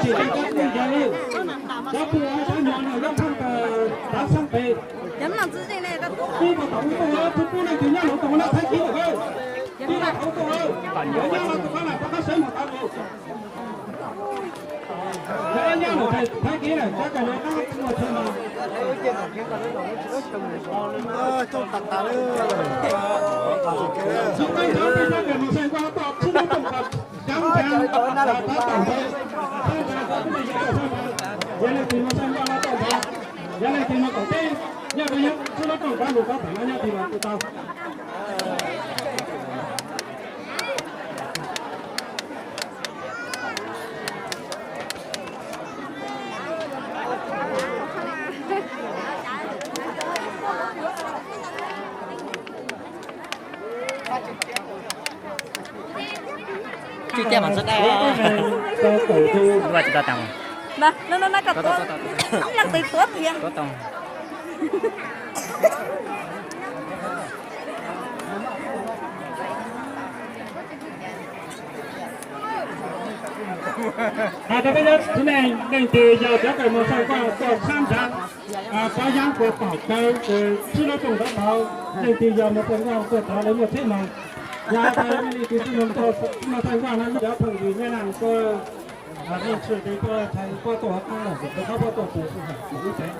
tsis tau koj kuj yog lawm. Cov pum hauv thab nyuag no yog pheej tav xab pem. Tib puas tom ub tuaj, tub tub leej twg nyob hauv tau na Thaib Kiv lawm. Tib leej hauv tuaj, cov nyob hauv tus qab lawm rov qab sawv mus tav mus. Yog ib nyab lawm Thaib Kiv lawm, cov kawg no qab mus txhij no. Tsis tau cov peb sab kawg mus xeem Vaj tuaj txhij lub rooj kom coob nthav, tab tom nthav, thaj nthav kom tib neeg yog txhij nthav. Yog leej twg mus xeem Vaj los tau nthav, yog leej twg mus tom teb, nyob rau nyob txhij lub rooj kom lus koj pem no nyob twg los kuj tau. Tsis tiag mas txog dai. Ua tsis tau tas mas. Mas no no no kom tuav, leej twg tuav tiag. Tuav tau. Hais rau peb cov txiv neej, leej twg yog cov kws mus xeem Vaj tuaj tshab nthav, pov yeeb kua tom kaw, txhij lub rooj rau tod, leej twg yog mus xeem Vaj tuaj tod lawv muaj tsheb moos. Yog hais tias leej twg tsis mus xeem Vaj no, cov phooj ywg nyab laj tuaj, leej twg tuaj tshais pob tuaj qab lawm, rov qab pob tuaj pus xwb hais ib tev.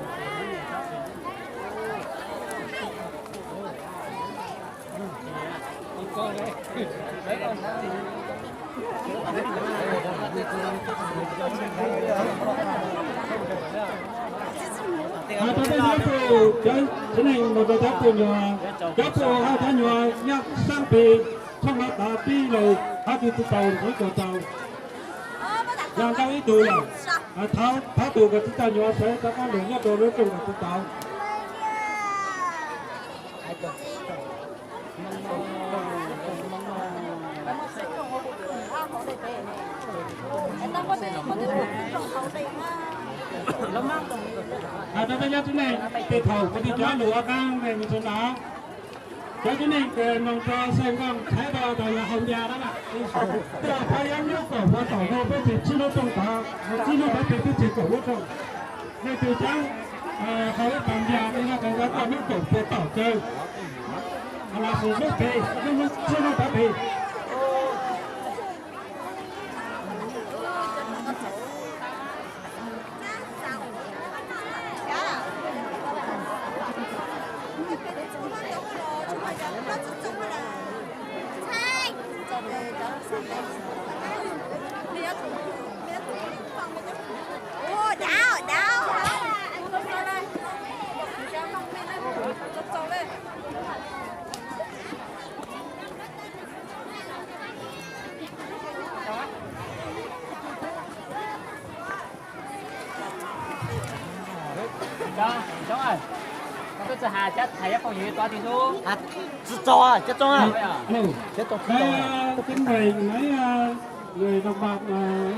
Hais rau peb cov pum, cov txiv neej mus rau cov pum nyuag, cov pum hauv thab nyuag nyob sab pem tshooj no tod tib lus, qhov twg tsis tau ntxiv kuj tau. Yog ntau ib tug lawm, thov tus kom tsis tau nyuam sawv rov qab lug nyob rau lub rooj kom tsis tau. Hais rau peb cov txiv neej, tej thaum kuv twb cov lus ua qaab ne mus txog no, cov txiv neej kws noog rau xeem Vaj tshaiv rau tas yog hau ncas na, tuaj pov yeeb nyob kaum puas tom no peb tseem txhij lub rooj tod, txhij lub pov peg peb tseem kaum lub rooj. Leej twg xav hau ib pas ncas no koj nyob kaum puas tom kaw, los sis lub peg, lub txhij lub pov peg. Tsis tso, cab tso. Alo, kính mời mấy, à, người đồng bào, à,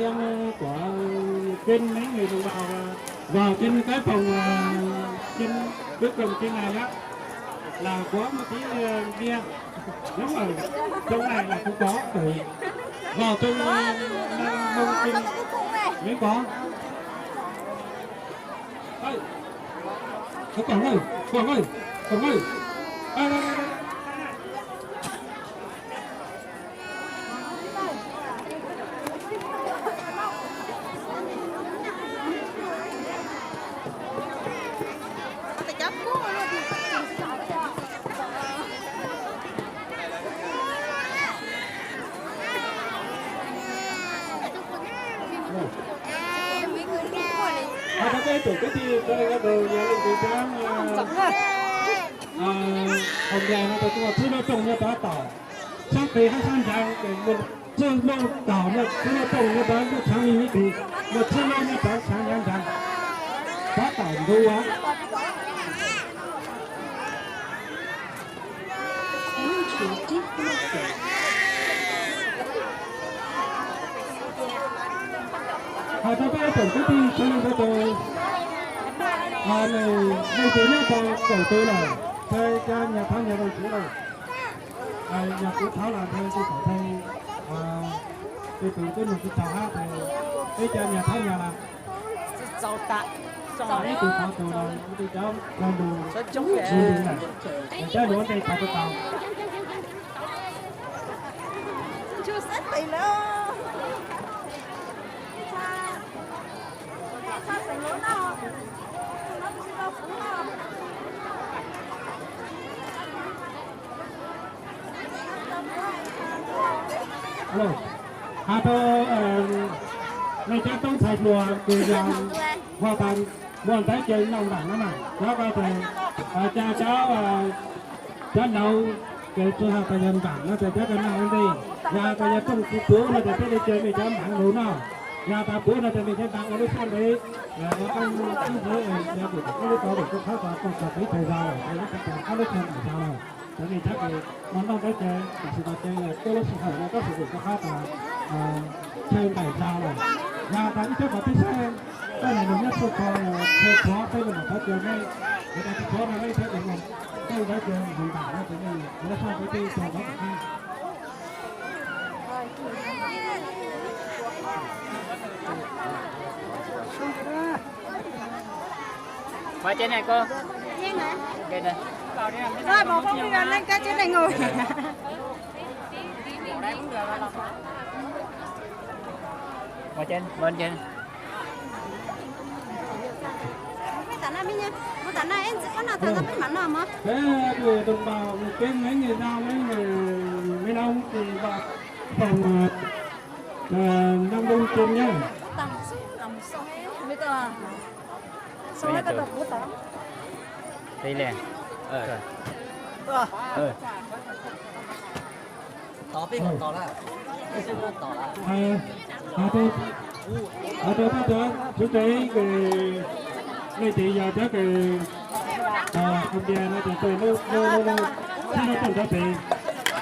em, à, của, à, trên, mấy người đồng bào, à, vào trên cái phòng, à, trên, cuối cùng trên này á, là có một tí, à, bia. Đúng rồi, trong này là không có, ừ. Vào trong, à, mâm trên mới có. Ê, có cổng ơi, cổng ơi, cổng ơi. Đây, đây, đây, đây. Alo, chào các tổ chức thì tôi là đầu nhà lên từ sáng, à, à, hồng nhà nó tôi cũng là thứ nó trồng như bá tỏi. Sáng thì hai sáng sáng thì một thứ nó tỏi nó, thứ nó trồng như bá, nó sáng đi, thì một thứ nó như bá sáng sáng sáng. Bá tỏi đủ á. Hos rau peb cov kwv tij sawv daws, hos nej, nej tus nyob tau kaum tus lawm, ntshai cov nyas thov nyas rau kuv lawm. Nyas kuv thov los ntshai tus tom ntshai, tus tus twb nug tsis tau hab, peb cov nyas thov nyas los. Ib tug thov tus los ib tug cov thov lus, ib tug lus na, cov lus ntej tau tau. Alo, has rau nej cov tub ntxhais hluas kws yog hua tas muaj ntawv ces noj npaam no mas, cov ko tes, cov, cov laus ces tsis has tas yog npaam no tes cov ko noj ua ntej, yog tas yog rooj tsis puv no tes peb li ces mej cov npaam lug noj, yog tas puv no tes mej cov npaam ua lub sab ntev, ua qab ntawd yog tus koj lub tau tus koj qhab tas tau tag peb tag zog lawm, qab lub tshee npaim zog lawm. Cov nej cov kws moog noj ntawv ces tam sim no ces tuaj lub sij hawm no tab sis kuj koj qhab tas tshee npaim zog lawm, yog tas ib tug kom peb saib, tej neeg nyob txhua txhua, tshee qhuav peb mam thov caw nej, yog tas tsis qhuav no nej saib tes moog noj ntawv ces moog npaam no ces nej yuav saj ntawv tej tog ntawv kom qab. Ua ces nej ko, ua ces, ua ces. Peb đồng bào, peb mấy người Dao, mấy người, mấy ông thì vào phòng, ờ, Nam Đông Tôn nhá. Đây nè. Ờ. Ờ. Hos rau, hos rau pab cov tswv teev kws leej twg yog cov kws ua npias no ces tuaj lub, lub, lub, txhib lub rooj cov tes,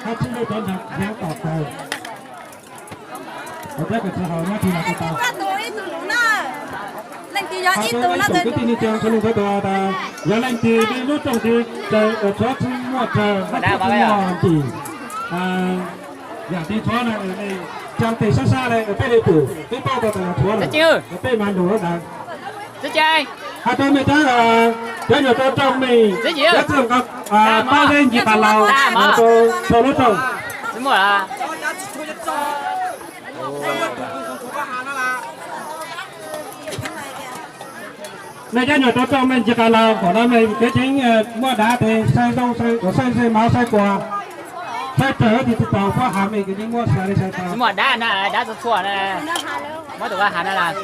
hab txhib lub cov nrag yaav tom kawg. Cov kws tsis haus nyob tsis los tau. Hos rau ib tsoom kwv tij neej tsa sawv daws thov tau tas yog leej twg mej lub rooj tsis tshuav txhib muaj tsawg hab txhib muaj ntim, yam tsis tshuav na, cov tes sab sab le peb le pum peb paub tau tas yog tshuav lawm, peb mas lug lub ntawd. Hos rau mej cov, cov nyuam rau rooj mej cov txwj pab zeb ncig qas laus rau lub rooj. Nej cov nyuam rau rooj mej ncig qas laus kom no mej kev ceev muaj dav tes saib zoo, saib mov saib kua, saib rawg tes tsis tau puab has mej kev ceev muaj sai li sai tau. Muaj dav na, dav txhua txhua na, muab tus koj has na las.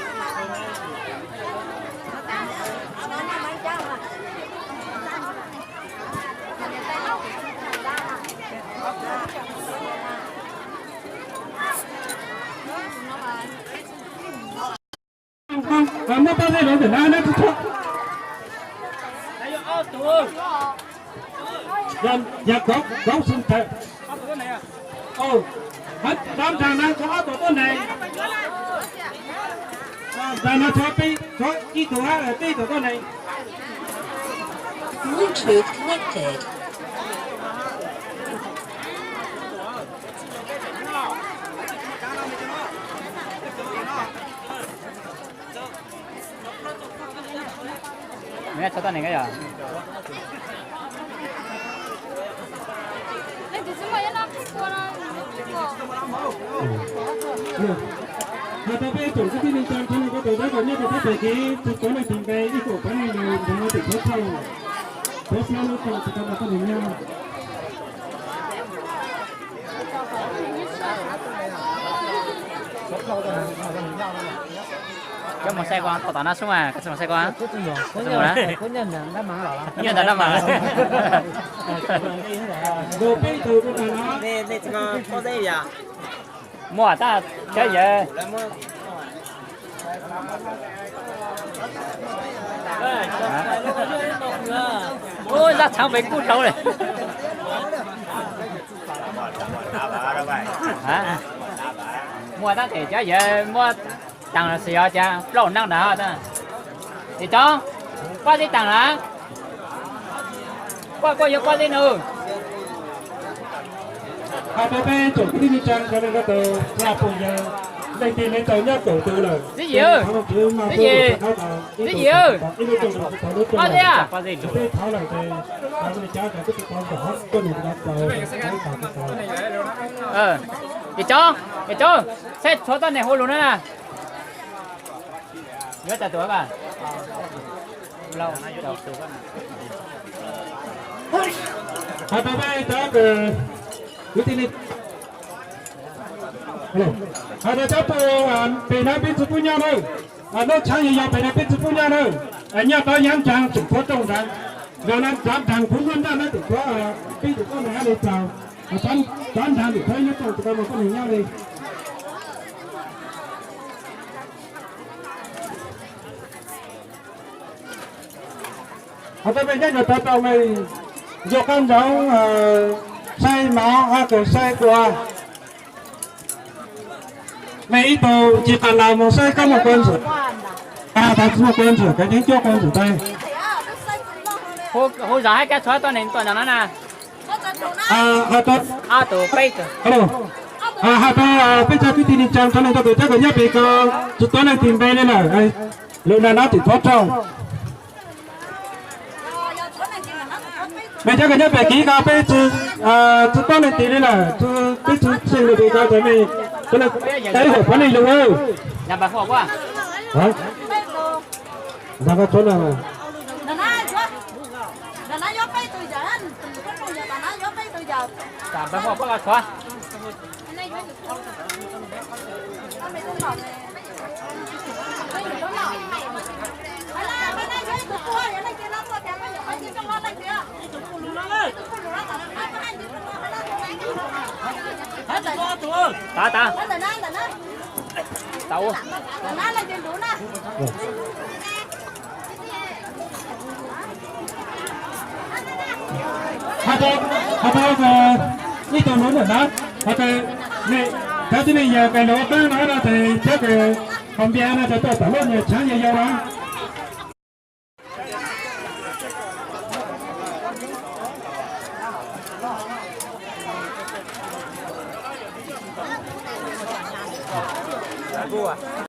Muaj pob zeb los ntawm na, neb tsis tshua. Yog, yog kov, kov xwm tawm. Dab nrag na, tso ob tug tuab neeg. Nrag na, tso peb, tso ib tug hab peb tug tuab neeg. Bluetooth connected. Neb tso tuab neeg yog. Has tas peb tsoom kwv tij neej tsa thov nej ko taw dawb kom nyob rau peb pem kev tsis tuav leej twg npe ib kaum peb leej ntawd ntawd no tseem tuav thauj, tuav xyab lub tau tsis tau nrog poj niam nyob. Koj mus saib koj, tau tom no xwb mas, koj tsis mus saib koj. Nyob ntawm no mas. Muaj tab tshawb yawg. Ub, zaj tshaav pem kuj rau li. Muaj tab tes cov yawg muab taag los xwb yog cas plaub nab ntag. Tes cov, koj tib taag na, koj, koj yuav koj tib nub. Has tas peb tsoom kwv tij neej tsa thov nej ko taw, laj phooj ywg, leej twg neb tau nyob kaum tus lawm, Txwv Yim, Txwv Yim, Txwv Yim, koj tiag, peb thov lawm ces nej cov koj tsis tau nrog koj nug tau tau. Tes cov, tes cov, saib tshuav tuab neeg hu lug na. Yuav tas tus. Has tas peb cov, has tas cov pem na peb tsi pub nyob na. Lub tshaab yog pem na peb tsi pub nyob na. Nyob rov yav nraag tseem tshuav rooj nraag, yog na rov nraag kuv muab nraj na tseem tshuav, peb tseem tuab neeg hab le tsaug. Rov nraag tseem tshuav nyob rooj tsis tau mas tuab neeg nyob li. Has tas mej nyob nyuag tau tau mej yuav qaab nroog, saib mov hab kws saib kua. Mej ib tug ci qas las moog saib koj muaj kua ntxuam, has tas tsi muaj kua ntxuam, koj yeej cuab kua ntxuam tau. Hu zog hab kab tshuav tuab neeg tuaj ntawm no na. Has tas, has tas peb tug kwv tij neej tsaa thov nej ko taw cov kws nyob pem ko tsi tuav leej twg npe le lawm, lug nrag nab tseem tuav rau. Mej cov kws nyob pem kev ko peb tsi tuav leej twg le lawm, peb tsi xyeej lug pem ko tas mej, ib huam pab neej lug. Tav, tav. Tau. Has tas, has tas ib tug nuav ntawm na, has tas cov tib neeg yawg kws lug ua dlaab no no tes thiab kws haus npias no tes tuaj tom lub nyuag tshaav yau yau na.